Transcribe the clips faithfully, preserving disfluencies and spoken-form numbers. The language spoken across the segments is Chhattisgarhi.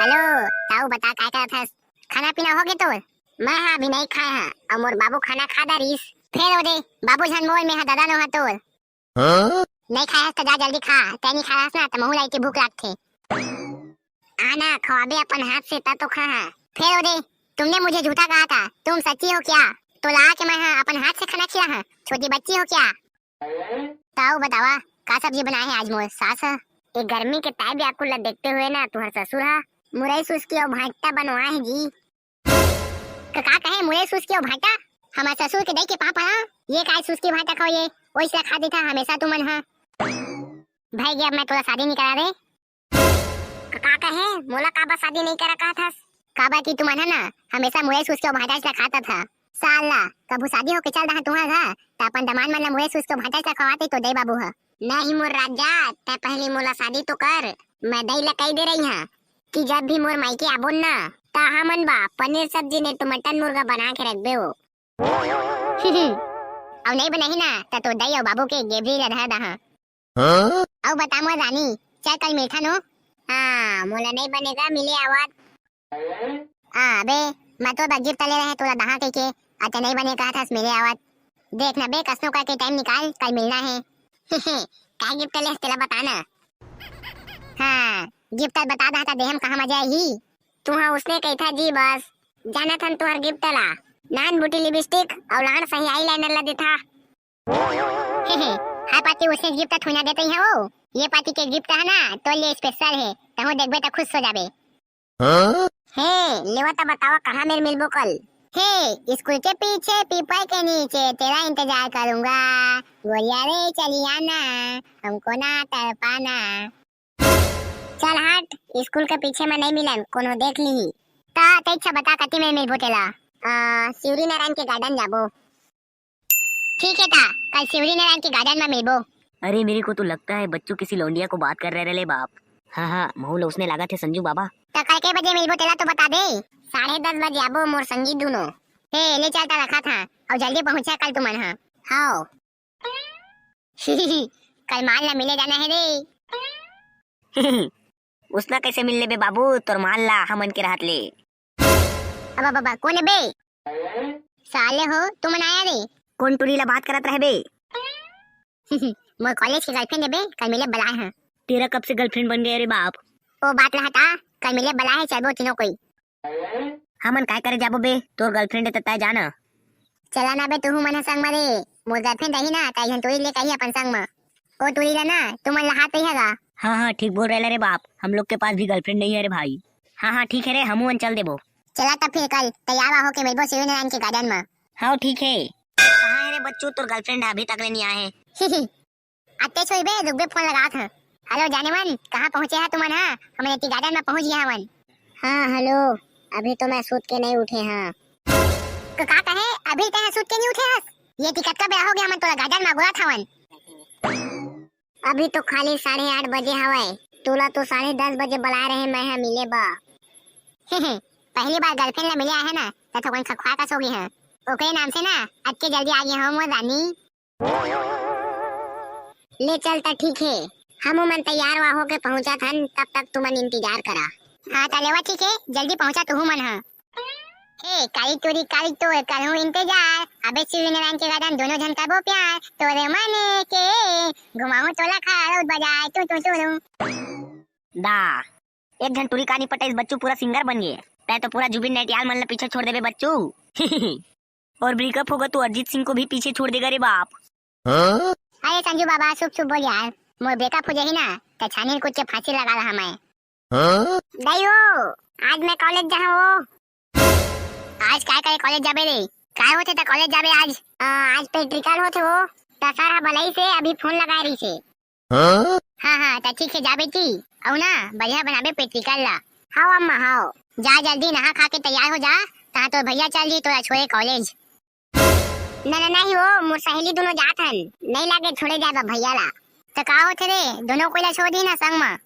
हेलो, ताऊ बता काय करत हस? खाना पीना होगे तोर? मैं हा अभी नहीं खाए हा, अउ मोर बाबू खाना खा डारिस। फेर ओ दे, बाबू झन बोल, मैं हा दादा नो हा तोर। हाँ? नहीं खाए हस त जा जल्दी खा, तै नहीं खाए हस ना त महू ला एती भूख लागथे। आना, खवाबे अपन हाथ से, ता तो खा हा। फेर ओ दे, तुमने मुझे झूठा कहा था, तुम सच्ची हो क्या? तोला के मैं हा अपन हाथ से खाना खिला हा, छोटी बच्ची हो क्या? ताऊ बतावा, का सब्जी बनाए हे आज मोर सास ह? ए गर्मी के ताय व्याकुल ला देखते हुए ना तुहर ससुर ह मुरई सुस्की अउ भांटा बनवाए हे जी। का, का कहे मुरई सुस्की अउ भांटा? हमर ससुर के दई के पाप ह, ये काय सुस्की भांटा खाओ ये, ओइसला खा देथा हमेशा तुमन ह। भाई गे, अब मैं तोला शादी नहीं करा रे। का, का कहे? मोला काबर शादी नहीं करा कहत हस? काबर कि तुमन ह ना हमेशा मुरई सुस्की अउ भांटा ला खाता था। साला, कभू शादी होके चल रहा तुहर घर, त अपन दमांद मन ला मुरई सुस्की अउ भांटा ला खवाते तो दई बाबू ह। नहीं मोर राजा, तै पहली मोला शादी तो कर। मैं दई ला कही दे रही हा कि जब भी मोर मायके आबो ना, त हमन बा पनीर सब्जी ने तो मटन मुर्गा बना के रखबे हो। अउ नहीं बनाही ना, त तो दई अउ बाबू के गेबरी ला धर दहा। हाँ? अउ बता मोर रानी, चल कल मिलथन हो। हाँ, मोला नहीं बनेगा, मिले आवत। हाँ, अबे, मैं तो गिफ्ट ले रहे तोला दहा कहिके, अच्छा नहीं बने कहा था, मिले आवत। देख ना बे, कसनो करके टाइम निकाल, कल मिलना है। का गिफ्ट ले तेला बता ना। हाँ, गिफ्ट बता दहा त देहम कहाँ मजा आही। तुहा उसने कही था जी बस, जाना थन तुहर गिफ्ट ला, नान बूटी लिपस्टिक अउ लान सही आईलाइनर ला देथा। हे, हे, हाय पाती, उसे गिफ्ट थोड़ी ना देते हैं वो। ये पाती के गिफ्ट है ना, तो लिए स्पेशल है, तहु देखबे त खुश हो जाबे। हाँ? हे, लेवा त बतावा कहाँ मेर मिलबो कल? हे, स्कूल के पीछे पीपल के नीचे तेरा इंतजार करूंगा। गोरिया रे चली आना, हमको ना तड़पाना। चल हट, स्कूल के पीछे में नहीं मिलन, कोनो देख लीही। त तैच्छा बता कति में मिलबो तेला? आ, शिवरी नारायण के गार्डन जाबो। ठीक है ता, कल शिवरी नारायण के गार्डन में मिलबो। अरे मेरे को तो लगता है बच्चू किसी लौंडिया को बात कर रहे रे बाप। हाँ हाँ, महू ला उसने लागत है संजू बाबा। त कल के बजे मिलबो तेला तो बता दे। साढ़े दस बजे आबो मोर संगी दुनो। हे ले चल ता रखा था, अउ जल्दी पहुंचा कल तुमन हा। हाओ। कल माल ला मिले जाना है रे। उसना कैसे मिल लेबे बाबू, तोर माल ला हमन के रहत ले। अब बाबा कौन है बे? साले हो, तुमन आया रे। कौन टुरी ला बात करत रहे बे? मोर कॉलेज के गर्लफ्रेंड है बे, कल मिले बलाए हैं। तेरा कब से गर्लफ्रेंड बन गया रे बाप? ओ बात ला हटा, कल मिले बलाए हैं, चलबो तीनों कोई। हमन काय करे जाबो बे? तोर गर्लफ्रेंड है त तय जाना। चला ना बे, तुहू मन ह संग म रे। मोर गर्लफ्रेंड रही ना, त एक झन टूरी लेके आही अपन संग म। ओ टूरी ला ना, तुमन ला हाथ नहीं हगा। हाँ, हाँ, ठीक बोल रहे रे बाप। हम लोग के पास भी गर्लफ्रेंड नहीं है रे भाई। हाँ, हाँ, ठीक है रे, हमू मन चल देबो। चला तब फिर कल तैयार होके मिलबो शिवरी नारायण के गार्डन म। हाँ, ठीक है। कहाँ है रे बच्चू, तोर गर्लफ्रेंड अभी तक ले नहीं आए है? अत्ते छोई बे, रुक बे, फोन लगात हं। हेलो जाने मन, कहाँ पहुँचे हा तुमन हा? हमन एती गार्डन में पहुँच गए हवन। हाँ हेलो, अभी तो मैं सूत के नहीं उठे हाँ। तो का कहे, अभी तैं सूत के नहीं उठे हस? ये ती कतका बेरा हो गया, हमन तोला गार्डन में अगोरत हवन। अभी तो खाली साढ़े आठ बजे हवय, तोला तो साढ़े दस बजे बला रहे मैं हा मिले बा। पहली बार गर्लफ्रेंड ला मिले आहे ना, त थोकन खखवा कस हो गए हैं। ओकरे नाम से ना अतके जल्दी आ गए हो मोर रानी। ले चल त ठीक हे, हमू मन तैयार वा होके पहुंचत हन, तब तक तुमन इंतजार करा। हाँ त लेवा ठीक हे, जल्दी पहुंचा तुहू मन ह। हे काली टूरी काली टोर करहूं इंतजार, अबे शिवरी नारायण के गार्डन दोनों झन करबो प्यार, तोरे मने के घुमाहूं तोला खारू बजाए तू तू तू तू। दा, एक झन टूरी कानी पटाइस बच्चू पूरा सिंगर बन गए, तै तो पूरा जुबिन नैटियाल मन ला पीछे छोड़ देबे बच्चू। और ब्रेकअप होगा तो अरिजीत सिंह को भी पीछे छोड़ देगा रे बाप। हाँ? अरे संजू बाबा, चुप चुप बोल यार, मोर ब्रेकअप हो जाही ना, त छानी कुछ के फांसी लगा रहा मैं। हाँ? दाई हो, आज मैं कॉलेज जहाँ हो। आज काय करे कॉलेज जाबे रे? काय होथे त कॉलेज जाबे आज? आ, आज प्रैक्टिकल होथे हो, त सर ह बलाई से अभी फोन लगाए रही से। हाँ? हाँ, हाँ, त ठीक हे, जा बेटी। अउ ना, बढ़िया बनाबे practical ला। हाव अम्मा, हाव। जा जल्दी नहा खा के तैयार हो जा, तहाँ तोर भैया चल जी तोला छोड़े कॉलेज। ना, ना, नहीं वो, मोर सहेली दोनों जात हन। नहीं लागे छोड़े जाबा भैया ला। त का होथे रे, दोनों कोई ला छोड़ दी ना संग मा।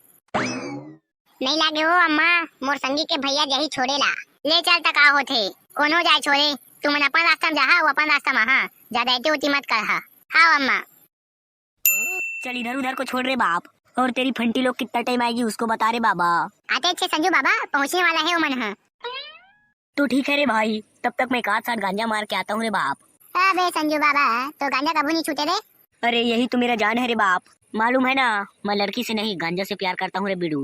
नहीं लागे वो अम्मा, मोर संगी के भैया जही छोड़े ला। ले चल त का होथे, कोनो जाए छोड़े, तुमन अपन रास्ता में जा, हा, वो अपन रास्ता में, हाँ, ज्यादा एती ओती मत कर, हा। हाव अम्मा। चल इधर उधर को छोड़ रे बाप। और तेरी फंटी लोग कितना टाइम आएगी, उसको बता रे बाबा। आते अच्छे संजू बाबा, पहुंचने वाला है ओमन ह। तो ठीक है रे भाई, तब तक मैं एक आध साथ गांजा मार के आता हूँ रे बाप। अबे संजू बाबा, तो गांजा कभू नहीं छूटे रे। अरे यही तो मेरा जान है रे बाप, मालूम है ना, मैं लड़की से नहीं गांजा से प्यार करता हूँ रे बिडू।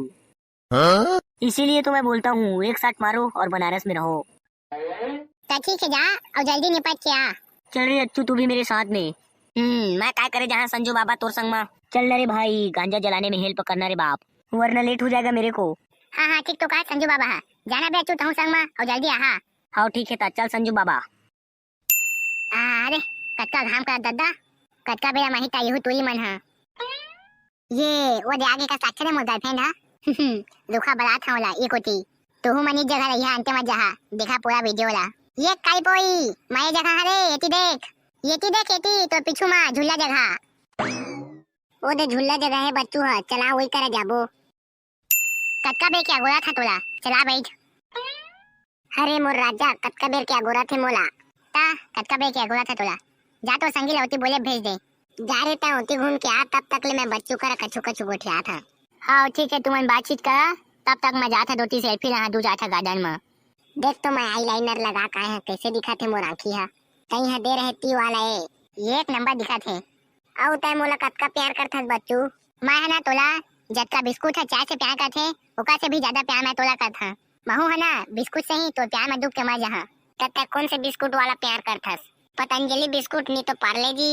हाँ? इसीलिए तो मैं बोलता हूँ, एक साथ मारो और बनारस में रहो। तो ठीक है, जा और जल्दी निपट के आ। चल रे अच्छू, तू भी मेरे साथ में। हम्म, मैं काय करे जहाँ संजू बाबा तोर संग मा। चल ना रे भाई, गांजा जलाने में हेल्प करना रे बाप, वरना लेट हो जाएगा मेरे को। हाँ हाँ, ठीक तो कहा संजू बाबा, हाँ। जाना बे अच्छू तहूँ संग मा और जल्दी आ। हाँ ठीक है, ता चल संजू बाबा। अरे, कतका घाम का दद्दा, कतका बेरा माही ता यहू तुरी मन ह। ये, वो दे आगे का साक्षर है मोर गर्लफ्रेंड ह। रुखा बलात हंव ला, ये कोती। तुहू मन इस जगह रहिया, अंते मत जहा, देखा पूरा वीडियो ला। ये काई पोई, मैं ये जगह हरे, एती देख, एती देख, एती तो पीछू मा झूला जगह। वो दे झूला जगह है बच्चू ह, चला वही करा जाबो। कतका बेर के अगोरा था तोला, चला बैठ। अरे मोर राजा, कतका बेर के अगोरा थे मोला। ता, कतका बेर के अगोरा था तोला। जा तो संगी ला ओती बोले भेज दे। जा रे, ता ओती घूम के आ, तब तक ले मैं बच्चू करा कछु कछु गोठिया था। हाँ ठीक है, तुमन बातचीत करा, तब तक मैं जाथा दोती सेल्फी लहा दू जाथा गार्डन में। देख तो मैं eyeliner लगा का है, कैसे दिखा थे मोर आँखी हा। कहीं हा दे रहे ती वाला ए, ये एक नंबर दिखा थे। अउ तै मोला कतका प्यार करथस बच्चू? मैं है ना तोला जतका बिस्कुट है चाय से प्यार करथे, ओकर से भी ज्यादा प्यार मैं तोला करथं। महू है ना बिस्कुट से ही तोर प्यार में डूब के मर जहाँ। त तै कौन से बिस्कुट वाला प्यार करथस? पतंजलि बिस्कुट नी तो पार्ले जी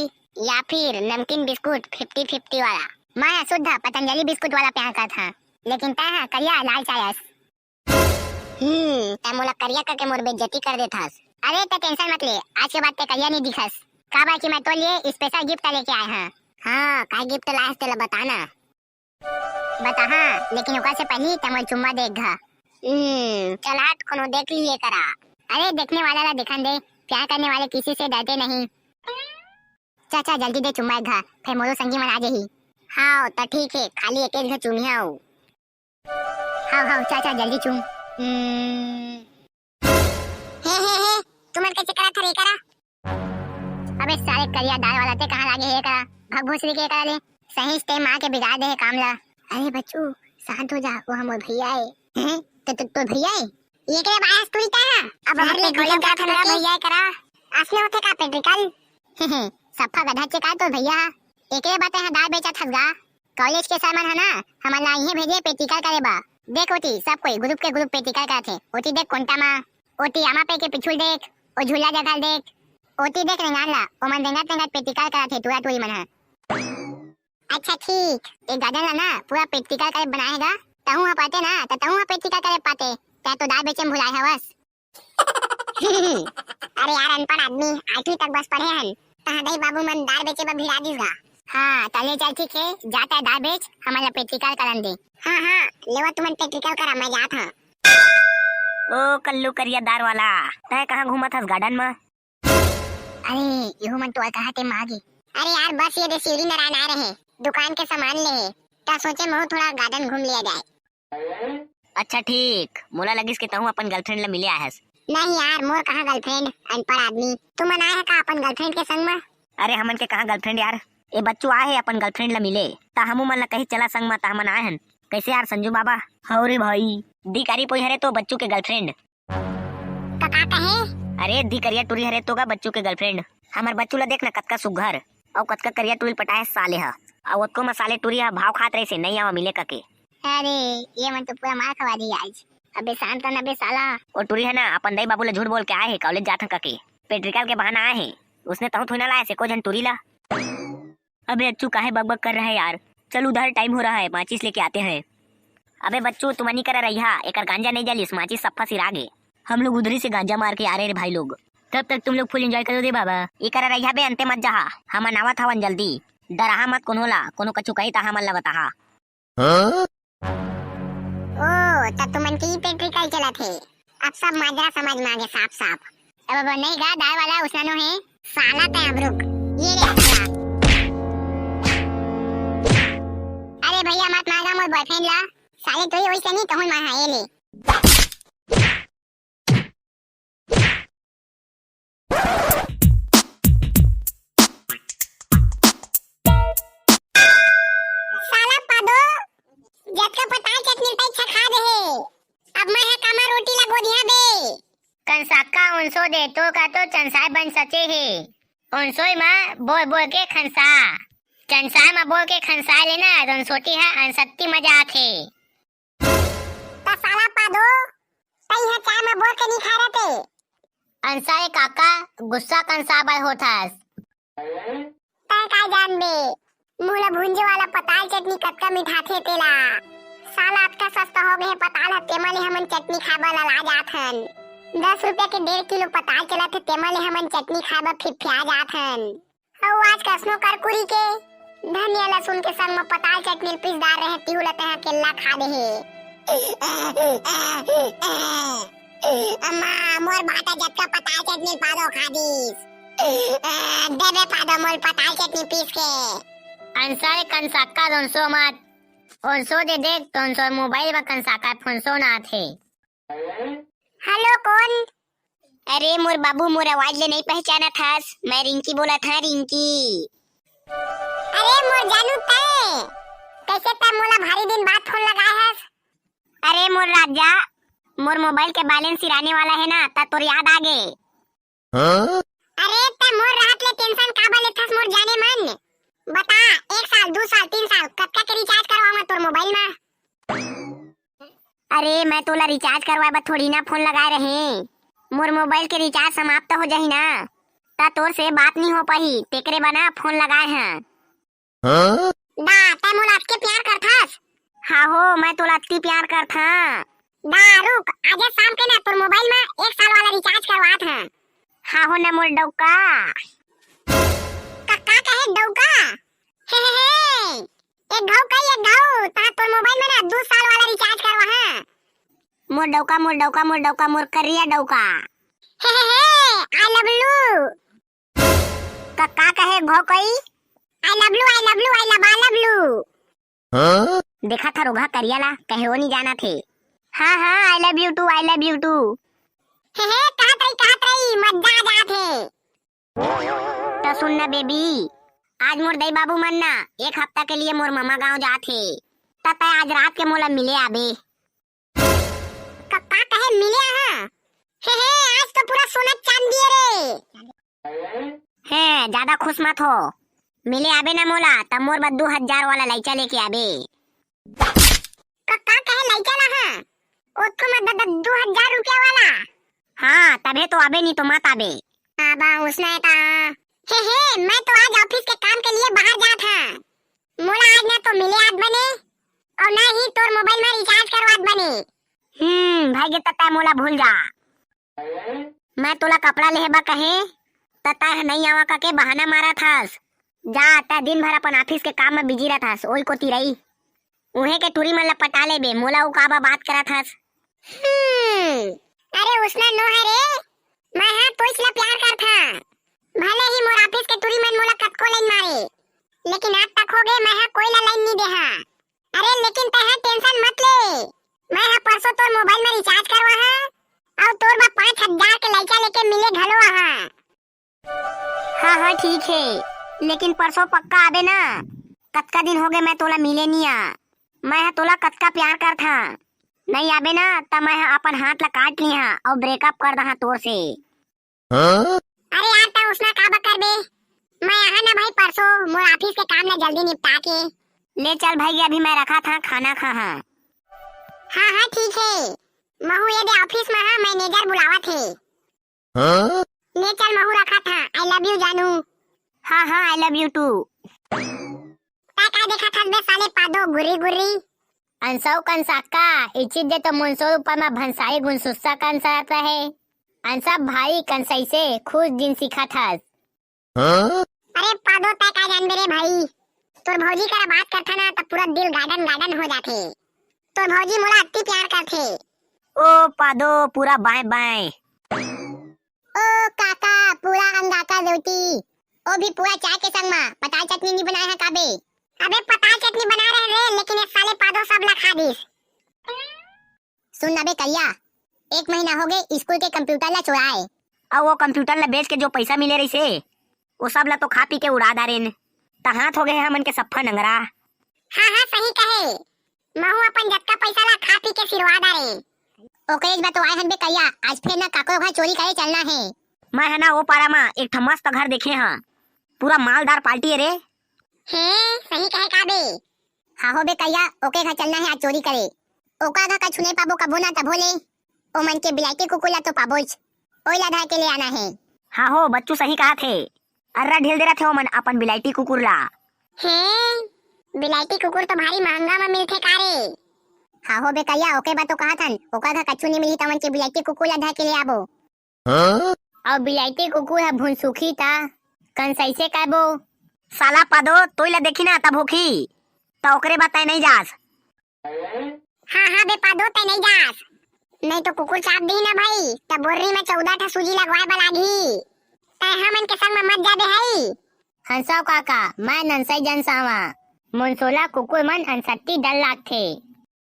या फिर नमकीन बिस्कुट फिफ्टी फिफ्टी वाला? मैं है शुद्ध पतंजलि बिस्कुट वाला प्यार करथं, लेकिन तै है करिया लाल चायस। हम्म, तै मोला करिया कके मोर बेइज्जती कर देथस। अरे तै tension मत ले, आज के बाद तै करिया नहीं दिखस। काबर कि मैं तो लिए special gift लेके आए हैं। हाँ, काय gift लाए हस तेला बता ना। बता हाँ, लेकिन ओकर से पहली तै मोला चुम्मा दे एक घा। हम्म, चल हट, कोनो देख लिए करा। अरे देखने वाला ला देखन दे, प्यार करने वाले किसी से डरते नहीं। चाचा जल्दी दे चुम्मा एक घा, फिर मोरो संगी मन आ जाही। हाँ, त ठीक है, खाली एक एक घा चुमिया हो। हाव, हाव, चाचा, जल्दी चूम। हम्म। हे, हे, हे, तुमन कैसे करा था रे करा? अबे साले करिया दाढ़ वाला, ते कहाँ लागे हे करा? भग भोसड़ी के करा ले। सही से मार के बिगाड़ दे हे काम ला। अरे बच्चू, शांत हो जा, वो हमर भैया है। हैं? तो, तो, तो भैया है? ये के बायस तू ही का है? अब घर ले गोली का था मेरा भैया है करा। असने होते का पेट्रिकल? सफा गधा चे का तो भैया। एकरे बात है दाढ़ बेचा थस गा। कॉलेज के सर मन ह ना, हमन ला इहें भेजे practical करे बा। देख ओती, सब कोई group के group practical करत हे। ओती देख कोंटा मा, ओती आमा पे के पिछुल देख, ओ झूला जगह देख, ओती देख रेंगान ला, ओमन रेंगत रेंगत practical करत हे, टूरा टूरी मन ह। अच्छा ठीक, ए गार्डन ला ना पूरा practical करे बनाए हे गा। तहूँ ह पाते ना, त तहूँ ह practical करे पाते, तै तो दाढ़ बेचे म भुलाए हवस। अरे यार, अनपढ़ आदमी, आठवीं तक बस पढ़े हन, तहाँ दई बाबू मन दार बेचे बर भिड़ा दिस गा। हाँ, तले चल ठीक हे, जाता है दार बेच, हमन ला practical करन दे। हाँ, हाँ, लेवा तुमन practical करा, मैं जात हूँ। ओ कल्लू करिया दार वाला, तै कहाँ घूमत हस garden म? अरे, इहू मन तो कहा ते माँ गे। अरे यार, बस ये दे शिवरी नारायण आ रहे, दुकान के सामान ले हे, त सोचे महू थोड़ा garden घूम लिया जाए। अच्छा ठीक, मोला लगिस कि तहूँ अपन girlfriend ला मिले आए हस। नहीं यार, मोर कहाँ girlfriend, अनपढ़ आदमी। तुमन आए ह का अपन girlfriend के संग म? अरे हमन के कहाँ girlfriend यार, ए बच्चू आए हे अपन girlfriend ला मिले, त हमू मन ला कही चला संग म, त हमन आए हन। कैसे यार संजू बाबा? हव रे भाई, दी करी पोई हरे तो बच्चू के girlfriend। का, का कहे? अरे दी करिया टूरी हरे तो गा बच्चू के girlfriend। हमर बच्चू ला देख ना कतका सुग्घर। अउ कतका करिया टूरी पटाए हे साले ह। अउ ओतको म साले टूरी ह भाव खात रहिस हे, नइ आवा मिले कके। अरे, ये मन तो पूरा मार खवा दी आज। अबे शांत रह ना बे साला। ओ टूरी ह ना, अपन दाई बाबू ला झूठ बोल के आए हे, कॉलेज जात हन कके। practical के बहाना आए हे। उसने तहूँ थोड़ी ना लाए से को झन टूरी ला। अबे अच्छू, काहे बकबक कर रहा है यार? चल उधर, time हो रहा है, माचिस लेके आते हैं। अबे बच्चू, तुमन ही करा रहिहा, एकर गांजा नइ जलिस, माचिस सफ्फा सिरा गे। हम लोग उधरी से गांजा मार के आ रहे रे भाई लोग। तब तक तुम लोग full enjoy करो रे बाबा। इकरा रहिहा बे, अंते मत जाहा। हमन आवत हवन जल्दी। डराहा मत कोनो ला, कोनो कछु कही त हमन ला बताहा। हाँ? ओ, त तुमन के ही practical चलत हे। अब सब माजरा समझ में आगे साफ साफ। अब, अब नहीं गा, दार वाला उसना नो हे। साला तै अब रुक। ये ले हथला। अरे भैया, मत मार गा मोर boyfriend ला। साले तो ही वैसे नहीं कहूँ मार, हाँ, ये ले। साला पादो, को दिया बे। कंसाका ओनसो दे, तो का तो चंसाय बन सचे हे। ओनसोई म बोल बोल के खंसा। चंसाय म बोल के खंसाय ले ना, ओनसोटी ह अनसत्ती मजा आथे। त साला पादो, तई ह चाय म बोर के नी खाय रहते। अंसा ए काका, गुस्सा कंसा बर होथस। तैं का जानबे, मुंह ल भूंजे वाला पताल चटनी कतका मिठाथे तेला। साला अतका सस्ता हो गए हे पताल ह, तेमा ले हमन चटनी खाय बर लला जात हन। दस रुपया के डेढ़ किलो पताल चलत हे, तेमा ले हमन चटनी खाय बर फिफिया जात हन। अउ आज कसनो करकुरी के धनिया लहसुन के संग म पताल चटनी ल पीस डार रहे, तिहू ल तैं ह अकेल्ला खा दे हे। अम्मा, मोर भाटा जतका पताल चटनी ल पादो खा दिस। दे बे पादो मोल पताल चटनी पीस के। अंसा ए कंसाका दोनसो मत, ओनसो दे देख, तोनसो मोबाइल म कंसाका फोनसो ना आथे। हेलो, कौन? अरे मोर बाबू, मोर आवाज ले नहीं पहचानत हस? मैं रिंकी बोलत हंव, रिंकी। अरे मोर जानू, तैं कैसे तैं मोला भारी दिन बाद फोन लगाए हस? अरे मोर राजा, मोर मोबाइल के बैलेंस सिराने वाला हे ना, त तोर याद आ गे। हाँ? अरे, तैं मोर राहत ले टेंशन काबर लेथस मोर जाने मन? बता, एक साल, दू साल, तीन साल, कतका के रिचार्ज करवाऊं मैं तोर मोबाइल म? अरे, मैं तोला रिचार्ज करवाए बर थोड़ी ना फोन लगाए रहे। मोर मोबाइल के रिचार्ज समाप्त हो जाही ना, त तोर से बात नहीं हो पाही, तेकरे बर ना फोन लगाए हंव। हाँ? दा, तैं मोला अतके प्यार करथस? हाँ हो, मैं तोला अतकी प्यार करथंव। दा, रुक, आजे शाम के ना तोर मोबाइल म एक साल वाला रिचार्ज करवात हंव। हाँ हो ना मोर डौका। का, का कहे डौका? हे, हे, हे। एक घाव कही, एक घाव, तहां तोर मोबाइल म ना दू साल वाला रिचार्ज करवा हंव। मोर डौका, मोर डौका, मोर डौका, मोर करिया डौका। हे, हे, हे, I love you। का, का कहे घोकई? I love you, I love you, I love, I love you। हाँ? देखा था रोगहा करिया ला, कहे वो नहीं जाना थे। हाँ, हाँ, I love you too, I love you too। हे, हे, कहत रही, कहत रही, मजा आ जात हे। त सुन ना बेबी, आज मोर दई बाबू मन ना एक हफ्ता के लिए मोर ममा गांव जात हे। त तै आज रात के मोला मिले आबे। का, का कहे मिले हा? हे, हे, आज तो पूरा सोना चांदी हे रे। हे, ज्यादा खुश मत हो। मिले आबे ना मोला, त मोर बर दू हजार वाला लइचा लेके आबे। का, का कहे लइचा ला हा? ओतको मत द-, द-, दू हजार रुपया वाला? हाँ, तभे तो आबे, नहीं तो मत आबे। आबा, उसने का। हे, हे, मैं तो आज ऑफिस के काम के लिए बाहर जात हा। मोला आज ना तो मिले आत बने, अउ ना ही तोर मोबाइल में रिचार्ज करवात बने। हम्म, भाई के तत्ता मोला भूल जा। मैं तोला कपड़ा लेहे बर कहे, त तैं ह नइ आवा कके बहाना मारत हस। जा, तैं दिन भर अपन ऑफिस के काम म बिजी रहत हस, ओई कोती रही। उहें के टूरी मन ला पटा लेबे, मोला अउ काबर बात करत हस? हम्म, अरे उसना नो हे रे, मैं ह तोइच ला प्यार करथंव। भले ही मोर ऑफिस के टूरी मन मोला कतको लाइन मारे, लेकिन आज तक हो गे मैं ह कोई ला लाइन नी दे हंव। अरे लेकिन तैं ह टेंशन मत ले, मैं ह परसों तोर मोबाइल में रिचार्ज करवा हंव, अउ तोर बर पाँच हजार के लइचा लेके मिले घलो आ हंव। हाँ, हाँ, ठीक हे, लेकिन परसों पक्का आबे ना। कतका दिन हो गे मैं तोला मिले नी आ। मैं ह तोला कतका प्यार करथंव। नइ आबे ना, त मैं ह अपन हाथ ला काट लिहा अउ ब्रेकअप कर दहा तोर से। हाँ? अरे यार, त उसना काबर करबे? मैं आहा ना भाई परसों, मोर ऑफिस के काम ला जल्दी निपटा के। ले चल भाई, अभी मैं रखत हंव, खाना खाहा। हाँ, हाँ, ठीक हे। महू ये दे ऑफिस में हा, मैनेजर बुलावत हे। हाँ? ले चल महू रखत हंव, I love you जानू। हाँ, हाँ, I love you too। तैं का देखत हस बे साले पादो गुर्री गुर्री? अंसौ कंसाका, इचित दे तो मुनसोर ऊपर म भंसाई गुनसुस्सा कंसात रहे। अंसा भाई कंसई से खुश दिन सीखत हस। हाँ? अरे पादो, तैं का जानबे रे भाई, तोर भौजी करा बात करथा ना त पूरा दिल गार्डन गार्डन हो जाथे। तोर भौजी मोला अत्ती प्यार करथे। ओ पादो, पूरा बाएं बाएं। ओ काका, पूरा अंगाका रोटी, ओ भी पूरा चाय के संग मा। पताल चटनी नी बनाए हा का बे? अबे पताल चटनी बनाए रहे रे, लेकिन ये साले पादो सब ला खा दिस। सुन ना बे करिया, एक महीना हो गे स्कूल के कंप्यूटर ला चुराए। अउ वो कंप्यूटर ला बेच के जो पैसा मिले रहिसे, वो सब ला तो खा पी के उड़ा डारेन। त हाथ हो गे हे हमन के सफ्फा नंगरा। हाँ, हाँ, सही कहे। महू अपन जतका पैसा ला खा पी के सिरवा डारे। ओकरे बर तो आए हन बे करिया, आज फेर ना काकरो घर चोरी करे चलना हे। मैं ह ना ओ पारा म एक ठन मस्त घर देखे हंव, पूरा मालदार पार्टी हे रे। हे, सही कहे का बे? हाँ हो बे करिया, ओके घर चलना हे आज चोरी करे। ओका घर कछु नहीं पाबो कभू ना तभो ले। ओ मन के बिलायती कुकुर ला तो पाबोच, ओइला धर के ले आना हे। हाँ हो बच्चू, सही कहा थे। अर्रा ढील दे रथे ओमन अपन बिलायती कुकुर ला। हे, बिलायती कुकुर तो भारी महंगा म मिलथे का रे? हाँ हो बे करिया, ओके बर तो कहा थन, ओकर घर कछु नहीं मिलही त ओमन के बिलायती कुकुर ला धर के ले आबो। हाँ? अउ बिलायती कुकुर ह भुनसुखी त कन सइसे करबो? साला पादो, तोई ला देखी ना तब होखी, त ओकरे बर तय नहीं जास। हाँ, हाँ, बे पादो, तय नहीं जास। नहीं तो कुकुर चाप दिही ना भाई, त बोर्री में चौदह ठा सूजी लगवाए बर लागही। तय हमन के संग में मत जाबे हई। हंसव काका, मैं नंसई जन सावा। मोनसोला कुकुर मन अनसट्टी डर लागथे।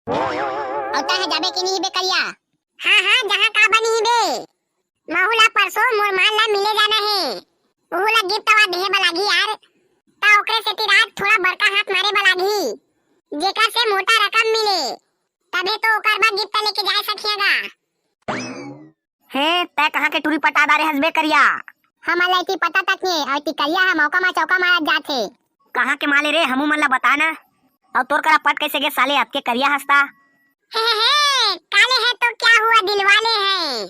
अउ तय ह जाबे कि नहीं बे करिया? हाँ, हाँ, जहाँ का बनी बे। महू ला परसों मोर माल ला मिले जाना हे। उहू ला गिफ्ट वा देहे बर लागही यार। त ओकरे सेती रात थोड़ा बड़का हाथ मारे बर लागही, जेकर से मोटा रकम मिले, तभे तो ओकर बर गिफ्ट लेके जाए सकिया गा। हे, तय कहाँ के टूरी पटा डारे हस बे करिया? हमर ला इति पता तक नहीं, अउ इति करिया ह मौका मा चौका मारत जात हे। कहाँ के माले रे, हमू मन ला बता ना। अउ तोर करा पट कैसे गे साले, अतके करिया हस त? हे, हे, हे, काले है तो क्या हुआ, दिलवाले हैं।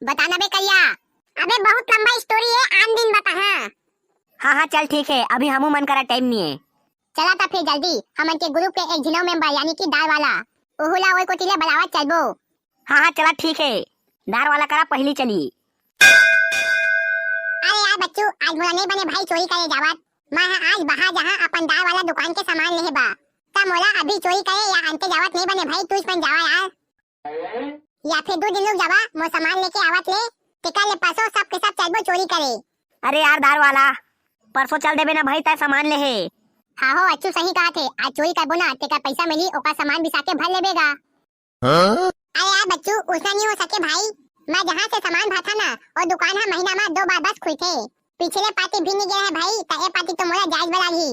बता ना बे करिया। अबे बहुत लंबा स्टोरी है, आन दिन बता। हाँ, हाँ, चल ठीक है, अभी हमू मन करा टाइम नहीं है। चला त फिर जल्दी, हमन के ग्रुप के एक झिनो मेंबर यानी कि दार वाला, ओहू ला ओई कोती ले बलावत चलबो। हाँ, हाँ, चला ठीक है, दार वाला करा पहली चली। अरे यार बच्चू, आज मोला नहीं बने भाई चोरी करे जावत। मैं ह आज बाहर जहाँ अपन दार वाला दुकान के सामान लेहे बा, त मोला अभी चोरी करे या अंते जावत नहीं बने भाई, तू मन जावा यार। या फिर दू दिन रुक जावा, मोर सामान लेके आवत ले, तेकर ले परसों सब के सब चलबो चोरी करे। अरे यार दार वाला, परसों चल देबे ना भाई, तय सामान लेहे। हाँ हो, अच्छू सही कहा थे, आज चोरी करबो ना, तेकर पैसा मिली, ओकर सामान बिसा के भर लेबे गा। हाँ? अरे यार बच्चू, उसना नहीं हो सके भाई, मैं जहाँ से सामान भाथा ना, वो दुकान है महीना में दो बार बस खुलथे। पिछले पाती भी नहीं गया है भाई, त ए पाती तो मोला जायज बलागी।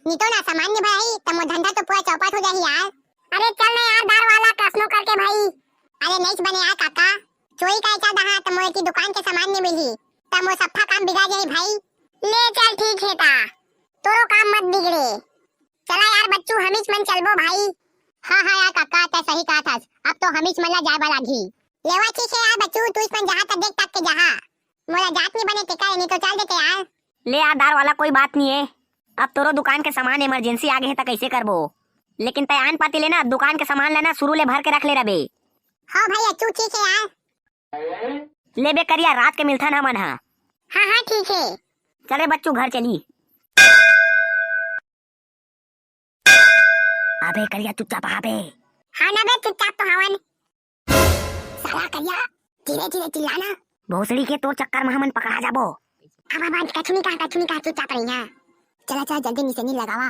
नहीं तो ना सामान नहीं भराही, त मोर धंधा तो पूरा चौपट हो जाही यार। अरे चल ना यार दार वाला, कसनो करके भाई। अरे नहीं बने यार काका, चोरी का चल रहा त मोर की दुकान के सामान नहीं मिली, त मोर सफा काम बिगड़ जाही भाई। ले चल ठीक है ता, तोरो काम मत बिगड़े। चला यार बच्चू, हमीच मन चलबो भाई। हाँ, हाँ यार काका, तय सही कहा थस, अब तो हमीच मन ला जाए बर लागही। लेवा ठीक है यार बच्चू, तू मन जहाँ तक देख तक के जहाँ। मोला जात नहीं बने तेकर, नहीं तो चल देते यार। ले यार दार वाला, कोई बात नहीं है, अब तोरो दुकान के सामान इमरजेंसी आ गे है त कैसे करबो? लेकिन तय आन पाती ले ना दुकान के सामान ला ना शुरू ले भर के रख ले रबे। हाँ भाई अच्छू ठीक है यार। लेबे करिया, रात के मिलथन हमन हा। हाँ, हाँ, ठीक है। चले बच्चू, घर चली। अबे करिया, चुपचाप आ बे। हाँ ना बे, चुपचाप तो हवन। साला करिया, धीरे धीरे चिल्लाना। भोसड़ी के, तोर चक्कर में हमन पकड़ा जाबो। अब अब कछु नहीं कहा, कछु नहीं कहा, चुपचाप रही है। चला चला, जल्दी निसेनी लगावा।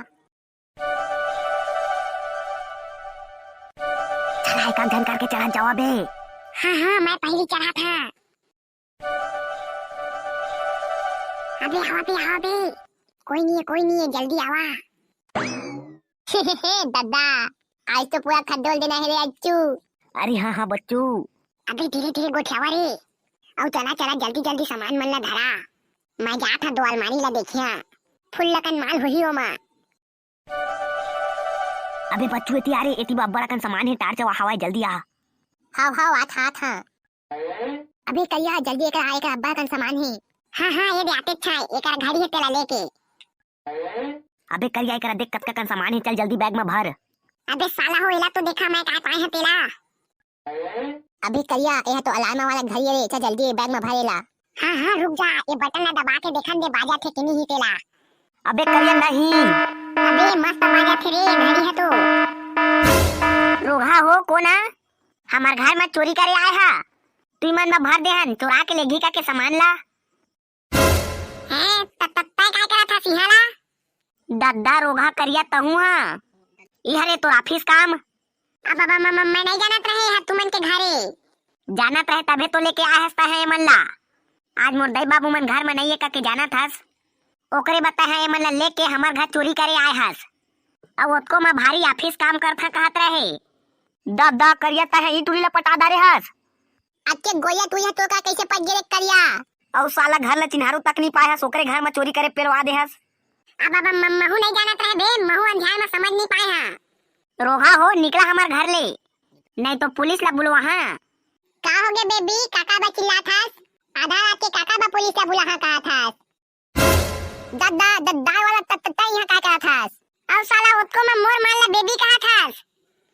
चला, एक आध झन करके चढ़त जावा बे। हाँ, हाँ, मैं पहली चढ़ा था। अबे, आवा बे, आवा बे। कोई नहीं है, कोई नहीं है, जल्दी आवा। दद्दा, आज तो पूरा खद्दोल देना है रे अच्छू। अरे हाँ, हाँ, बच्चू। अबे, धीरे धीरे गोठियावा रे। अउ चला, चला, जल्दी जल्दी सामान मन ला धरा। मैं जात हा दो अलमारी ला देखिया। फुल लकन माल होही ओमा। अबे बच्चू, एती आ रे, एती बा अब्बड़ अकन सामान हे, टार्च वा हवाए, जल्दी आ। हाव, हाव, आत हा, आत हा। अबे करिया, जल्दी एकर आ, एकर अब्बड़ अकन सामान हे। हाँ, हाँ, ये दे आते अच्छा, एकर घड़ी हे, तेला लेके। अबे करिया, एकरा देख कतका कन सामान हे, चल जल्दी बैग में भर। अबे साला हो, एला तो देखा मैं का पाए हे तेला। अबे करिया, ये तो अलार्म वाला घड़ी हे रे, चल जल्दी बैग में भर एला। हाँ, हाँ, रुक जा, ये बटन ला दबा के देखन दे, बाजत हे कि नहीं तेला। अबे करिया नहीं। अबे मस्त बाजत हे रे, घड़ी हे तो। रोगहा हो, कोन आ? हमर घर में चोरी करे आए हा? तुई मन में भर दे हन, चोरा के लेगी का के सामान ला? हैं, त-, त-, तै काय करत हस इहाँ ला? दद्दा रोगहा करिया तहूँ हा। इहरे तोर ऑफिस काम। अब, अब, म-, म-, मैं नहीं जानत रहे हा तुमन के घरे। जानत रहे तभे तो लेके आए हस तैं एमन ला। आज मोर दाई बाबू मन घर में नहीं है कके जानत हस। ओकरे बर तैं एमन ला लेके हमर घर चोरी करे आए हस। अउ ओतको म भारी ऑफिस काम करथा कहत रहे। ददा करिया, तैं ह ई टुरी ला पटा डारे हस। अक्के गोया, टुरी ह तोर करा कइसे पट गे रे करिया? अउ साला घर ला चिन्हारू तक नइ पाए हस, ओकरे घर म चोरी करे पेलवा दे हस। अब, अब म-, महूं नइ जानत रहें बे, महूं अंधियार म समझ नइ पाए हंव। रोहा हो, निकला हमर घर ले, नहीं तो पुलिस ला बुलवाहूं। का होगे बेबी, काका बर चिल्लात हस? आधा रात के काका बर पुलिस ला बुलाहूं कहत हस? ददा, द-, दार वाला त-, त-, तैं इहां का करत हस? अउ साला ओतको म मोर माल ला बेबी कहत हस?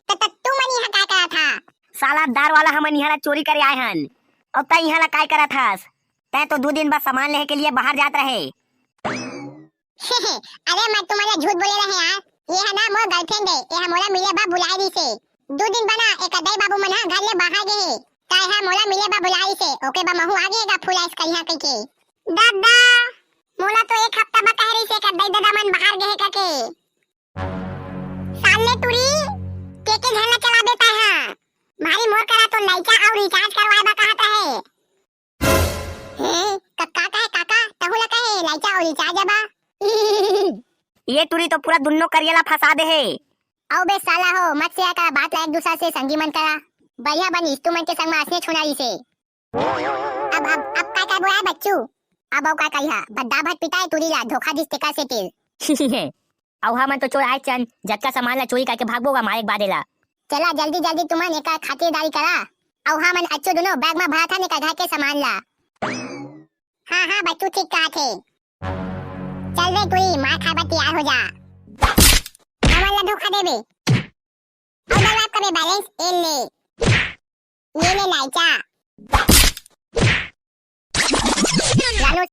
त-, त-, तुमन इहां का करत हा? साला दार वाला, हमन इहां ला चोरी करे आए हन, अउ तैं इहां ला काय करत हस? तैं तो दू दिन बाद सामान लेहे के लिए बाहर जात रहे। अरे मैं तुमन ला झूठ बोले रहें यार, ये ह ना मोर girlfriend हे, ये ह मोला मिले बर बुलाए रहिसे। दू दिन बाद ना एकर दाई बाबू मन ह घर ले बाहर गे हे, त ये ह मोला मिले बर बुलाए रहिसे, ओके बर महूं आ गे गा फूल ice करिहां कहिके। ददा, मोला तो एक हफ्ता बर कहे रहिसे एकर दाई ददा मन बाहर गे हे कहिके। साले टुरी, के के झन ला चलाबे तैं हा? भारी मोर करा तो लइका अउ recharge करवाए बर कहत रहे। हे, क-, का कहे काका? तहूं ला कहे लइका अउ recharge बा? ये टुरी तो पूरा दुन्नो करिया ला फंसा दे हे। अउ बे साला हो, मत शेयर करा बात ला एक दूसरा से संगी मन करा। बढ़िया बनिस तुमन के संग म असने छुना रहिसे। अब, अब, अब का करबो यार बच्चू? अब अउ का कहिहां, बद्दा भर पिटाए टुरी ला, धोखा दिस तेकर सेती। अउ हमन तो चोर आए चन, जतका सामान ला चोरी करके भागबो गा मारे के बाद एला। चला जल्दी जल्दी तुमन एकर खातिरदारी करा। अउ हमन अच्छो दुनो bag म भरत हन एकर घर के सामान ला। हां, हां, बच्चू ठीक कहत हे। चल रे टुरी, मार खाए बर तैयार हो जा। हमन ला धोखा देबे। अउ डलवाए कबे balance, ए ले। ये ले लइका।